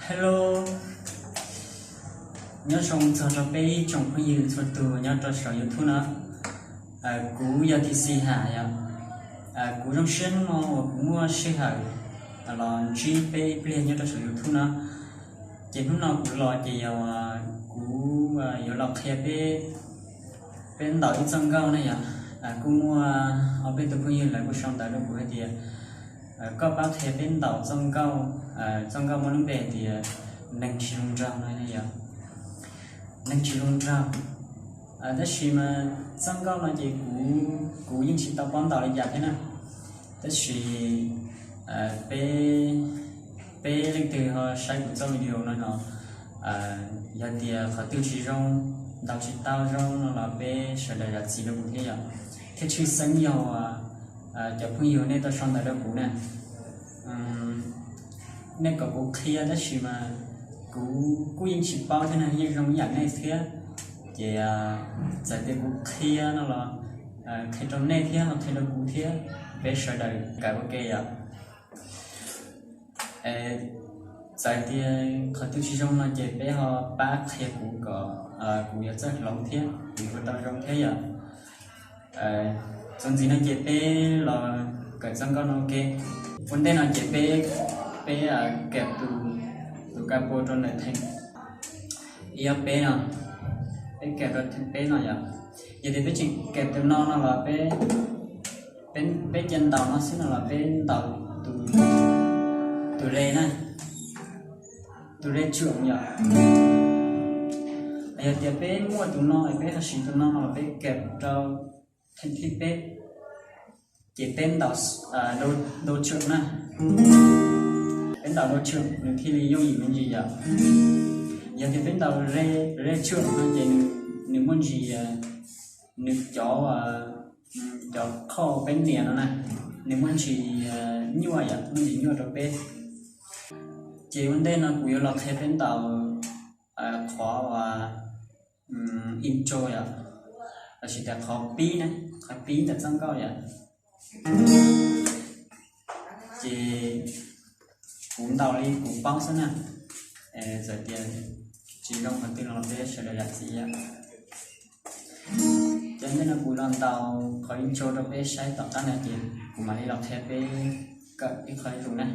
Hello, nyob zoo txog rau peb ib tsoom phooj ywg txhua tus nyob rau saum YouTube no. Kuv yog T C Ham yom. Kuv zoo siab hnub no uas kuv muaj sij hawm los ntsib peb ib pliag nyob rau saum YouTube no. Ces hnub no kuv los ces yog kuv yuav los qhia peb, peb ntaus ib txoj nkauj na yom. Kuj muaj ob peb tug phooj ywg lawv kuj sau ntawv rau kuv hais tias koj pab qhia peb ntaus txoj nkauj, txoj nkauj muaj lub npe tias neeg tsis zoo nraug no yom. Neeg tsis zoo nraug. Tab sis mas txoj nkauj no ces kuv, kuv yeej tsis tau paub ntaus li cas thiab na. Tab sis peb, peb leej twg ho saib kuv txoj video no no, yog tias qhov twg tsis zoo, ntaus tsis tau zoo no los peb sawv daws zam txim rau kuv thiab yom. Thiab tshwj xeeb yog cov phooj ywg nej tau sau ntawv rau kuv na, nej kom kuv qhia tab sis mas kuv kuj yeej tsis paub thiab na, yeej zoo ib yam nej thiab. Ces txawm tias kuv qhia no los qhia rau nej thiab los qhia rau kuv thiab, peb sawv daws kawm ua ke yom. Txawm tias qhov twg tsis zoo no ces peb ho pab qhia kuv kom kuv yuav txawj hloov thiab kuv yuav tau zoo thiab yom. Txuas ntxiv no ces peb los kawm txoj nkauj no ua ke. Ua ntej no ces peb, peb kawm tus ka pua rau ntawm theem ib ob peb no, peb kawm rau theem peb no yom. Yog tias peb tseem kawm tus no no los peb, peb cia ntaus no xwb no los peb ntaus tus re na, tus re tsuam yom. Yog tias peb muaj tus no es peb ho siv tus no no los peb kawm rau theem thib peb, ces peb ntaus do tsuam na. Peb ntaus do tsuam nws thiaj li yooj yim me ntsis yom. Yog tias peb ntaus re tsuam no ces nws muaj ntsis, nws cov, cov khoj peb nias no na, nws muaj ntsis nyuaj yom, muaj ntsis nyuaj rau peb. Ces ua ntej no kuv yuav los qhia peb ntaus qhov intro yom, lossis tias qhov pib na, qhov pib ntawm txoj nkauj yom. Ces kuv ntaus li kuv paub xwb na, txawm tias tsis zoo qhov twg los peb sawv daws zam txim yom. Ces ua ntej no kuv los ntaus qhov intro rau peb saib, tom qab no ces kuv mam li los qhia peb kawm ib qho ib tus na.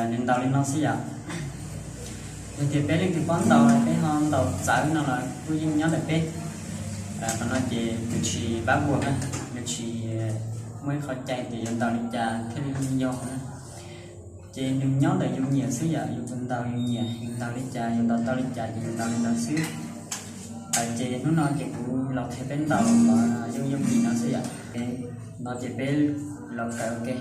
Nws ntaus li no xwb yom. Yog tias peb leej twg paub ntaus peb ho ntaus txawv no los kuj yeej nyob ntawm peb. Qhov no ces nws tsis pab buam na, nws tsis muaj ib qho cai tias yuav ntaus li cas thiaj li yog na. Ces nws nyob ntawm yus nyiam xwb yom, yus tus ntaus yus nyiam, yus ntaus li cas yus ntaus tau li cas ces yus ntaus li ntawd xwb. Ces hnub no ces kuv los qhia peb ntaus qhov yooj yooj yim no xwb yom. No ces peb los kawm ua ke.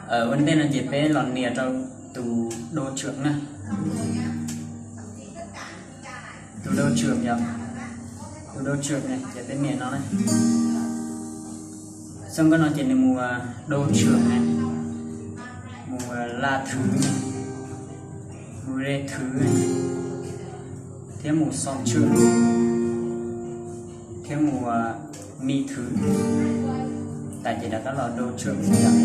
Ua ntej no ces peb los nias rau tus do tsuam na. Tus do tsuam yom, tus do tsuam ne ces peb nias no na. Txoj nkauj no ces nws mus do tsuam ne, mus la thwv, mus re thwv, thiab mus xo tsuam, thiab mus mi thwv, tas ces rov qab los do tsuam yom.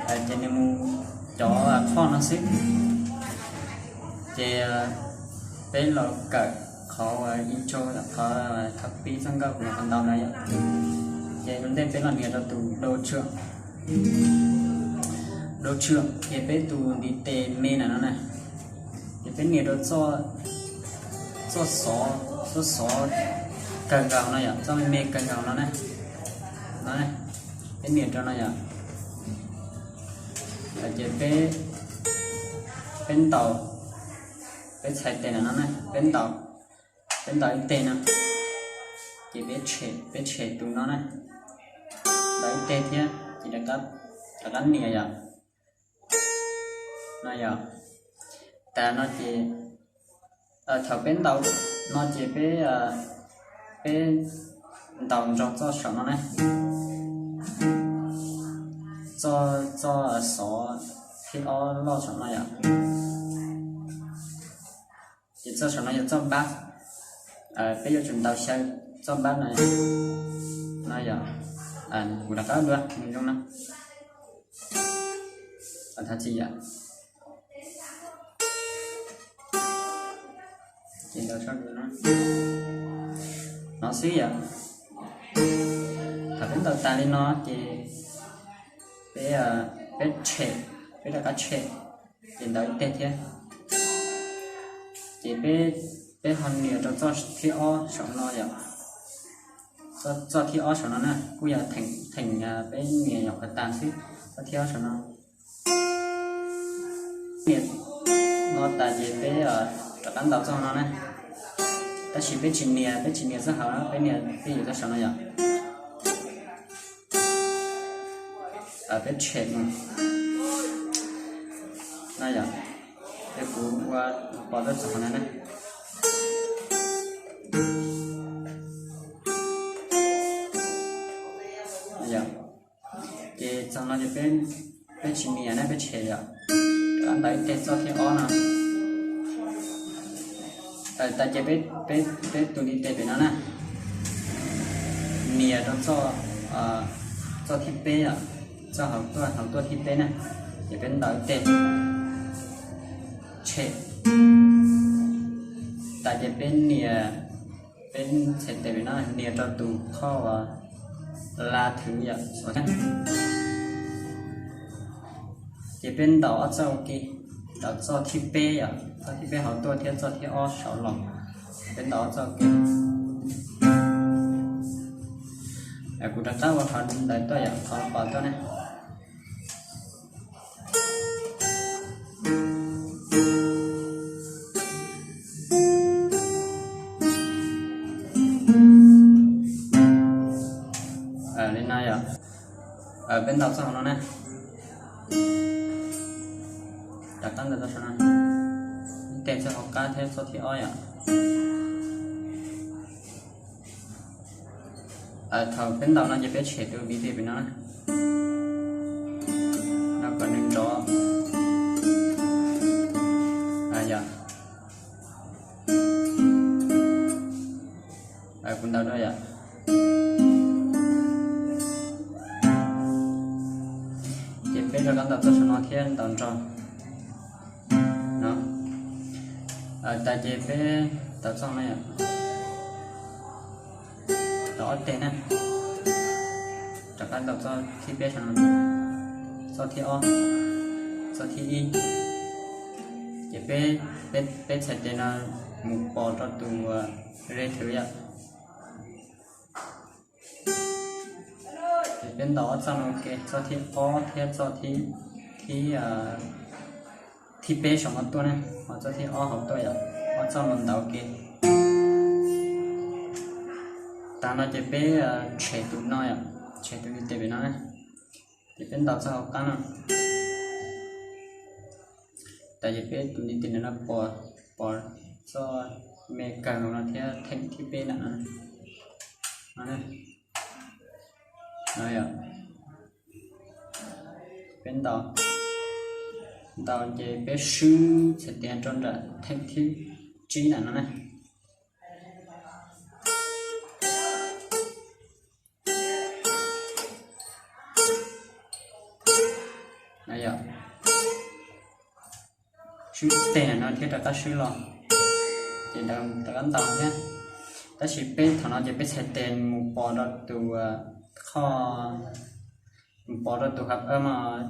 Ces nws mus cov qhoj no xwb. Ces peb los kawm qhov intro, qhov, qhov pib txoj nkauj kuv qhov ntau na yom. Ces ua ntej peb los nias rau tus do tsuam, do tsuam ces peb tus ntiv tes me na no na. Ces peb nias rau txoj, txoj xov, txoj xov kawg nkaus no yom, txoj me me kawg nkaus no na. No, peb nias rau no yom. Ces peb, peb ntaus, peb txhais tes na no na, peb ntaus, peb ntaus ib teg no, ces peb tshem, peb tshem tus no na, ntaus ib teg thiab ces rov qab nias yom. No yog, tas no ces thaum peb ntaus no ces peb, peb ntaus nrog txoj saum no na, txoj, txoj xov thib ob loj saum no yom. Ces txoj saum no yog txoj bass, peb yuav tsum ntaus xyaw txoj bass no. No yog, kuv rov qab dua nws zoo no. Thov txim yom. Ces ntaus no xwb yom. Thaum peb ntaus tas li no ces peb, peb tshem, peb rov qab tshem, ces ntaus ib teg thiab. Ces peb, peb ho nias rau txoj thib ob saum no yom. Txoj thib ob saum no na kuj yog theem peb nias nyuam qhuav tas xwb, txoj thib ob saum no. Nias no tas ces peb rov qab ntaus txoj no na. Tab sis peb tsis nias, peb tsis nias txoj hauv na, peb nias peb yuav txoj saum no yom. Peb tshem mus. No yom, ces kuv ua pos txoj txoj hauv no na. Ces txog no ces peb, peb tsis nias na, peb tshem yom. Rov qab ntaus ib teg txoj thib ob no. Tas ces peb, peb tus ntiv tes pem no na, nias rau txoj, txoj thib peb yom, txoj hauv tuaj, hauv tuaj thib peb na, ces peb ntaus ib teg tshem. Tas ces peb nias, peb txhais tes pem no nias rau tus qhov uas la thwv yom. Ces peb ntaus ob txoj ua ke, ntaus txoj thib peb yom, txoj thib peb hauv tuaj thiab txoj thib ob saud los, peb ntaus ob txoj ua ke. Kuv rov qab ua qhov ntawd tuaj yom, qhov pos tuaj ne. Li no yom, peb ntaus txoj hauv no na, rov qab ntaus txoj saum no, ib teg txoj hauv qab thiab txoj thib ob yom. Thaum peb ntaus no ces peb tshem tus ntiv tes pem no na, no kom nws nrov. Yog, kuv ntaus rau yom. Ces peb rov qab ntaus txoj saum no thiab ntaus nrog no. Tas ces peb ntaus txoj no yom, ntaus ob teg na, rov qab ntaus txoj thib peb saum no, txoj thib ob, txoj thib ib. Ces peb, peb txhais tes no mus pos rau tus re thwv yom. Ces peb ntaus ob txoj no ua ke, txoj thib ob thiab txoj thib, thib, thib peb saum no tuaj ne, ho txoj thib ob hauv tuaj yom, ob txoj no ntaus ua ke. Tas no ces peb tshem tus no yom, tshem tus ntiv tes pem no na, ces peb ntaus txoj hauv qab no. Tas ces peb tus ntiv tes no pos, pos txoj me kawg no thiab theem thib peb na no. Peb ntaus, ntaus ces peb swb txhais tes rau nram theem thib tsib na no na. Swb teg no thiab rov qab swb los, ces rov qab ntaus thiab. Tab sis peb thaum no ces peb txhais tes mus pos rau tus qhov, mus pos rau tus hab ab mas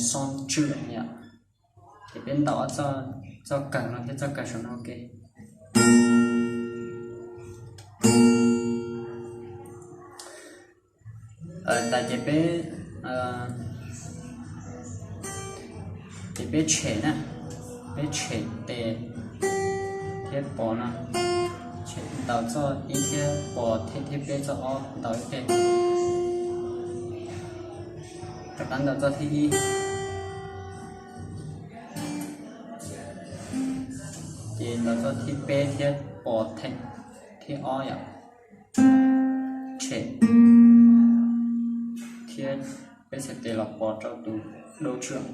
xoo tswm yom, ces peb ntaus ob txoj kawg no thiab txoj kawg saum no ua ke. Tas ces peb, ces peb tshem na, peb tshem tes thiab pos no, tshem ntaus txoj ib thiab pos theem thib peb txoj ob ntaus ib teg, rov qab ntaus txoj thib ib. Ntaus txoj thib peb thiab pos theem thib ob yom, tshem, thiab peb txhais tes los pos rau tus đô trưởng.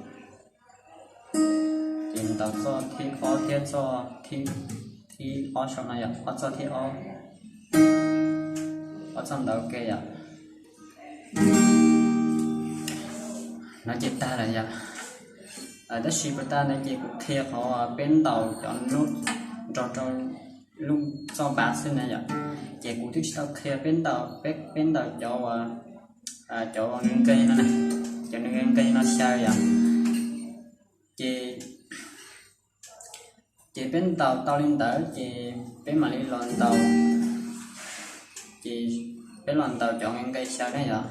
Ces ntaus txoj thib ob thiab txoj thib, thib ob saum no yom, ob txoj thib ob, ob txoj ntaus ke yom. No ces tag lawm yom. Tab sis puas tag ntawd ces kuv qhia qhov peb ntaus cov nub nrog rau lub txoj bass xwb na yom. Ces kuv twb tsis tau qhia peb ntaus, peb, peb ntaus cov uas, cov uas nqe nqe no na, cov nqe nqe no xyaw yom. Ces, ces peb ntaus tau li ntawd ces peb mam li los ntaus, ces peb los ntaus cov nqe nqe xyaw na yom.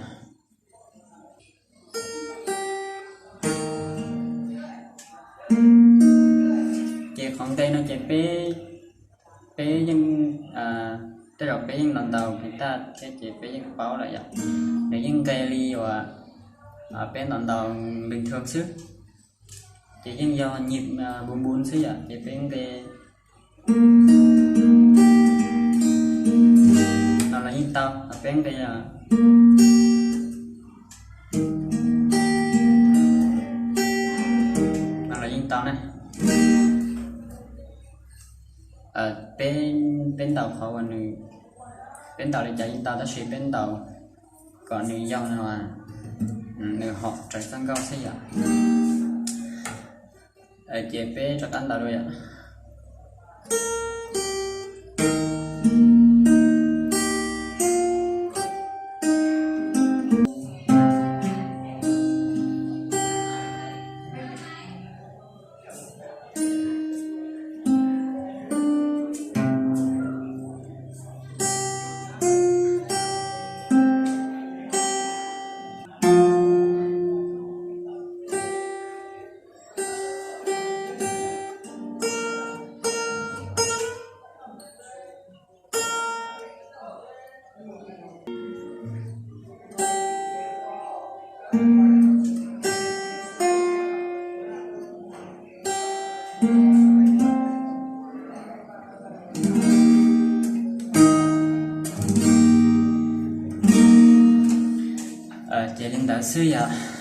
Ces qhov nqe no ces peb, peb yeej, tej zaum peb yeej los ntaus guitar thiab ces peb yeej paub lawm yom. Nws yeej nqe li uas peb ntaus ntaus bình thường xwb, ces yeej yog nhịp bùn bùn xwb yom, ces peb nqe no los yeej tau, peb nqe no los yeej tau na. Peb, peb ntaus qhov uas nws, peb ntaus li cas yeej tau, tab sis peb ntaus kom nws yog no, nws hom raws txoj nkauj xwb yom. Ces peb rov qab ntaus dua yom. Ces li ntawd xwb yom.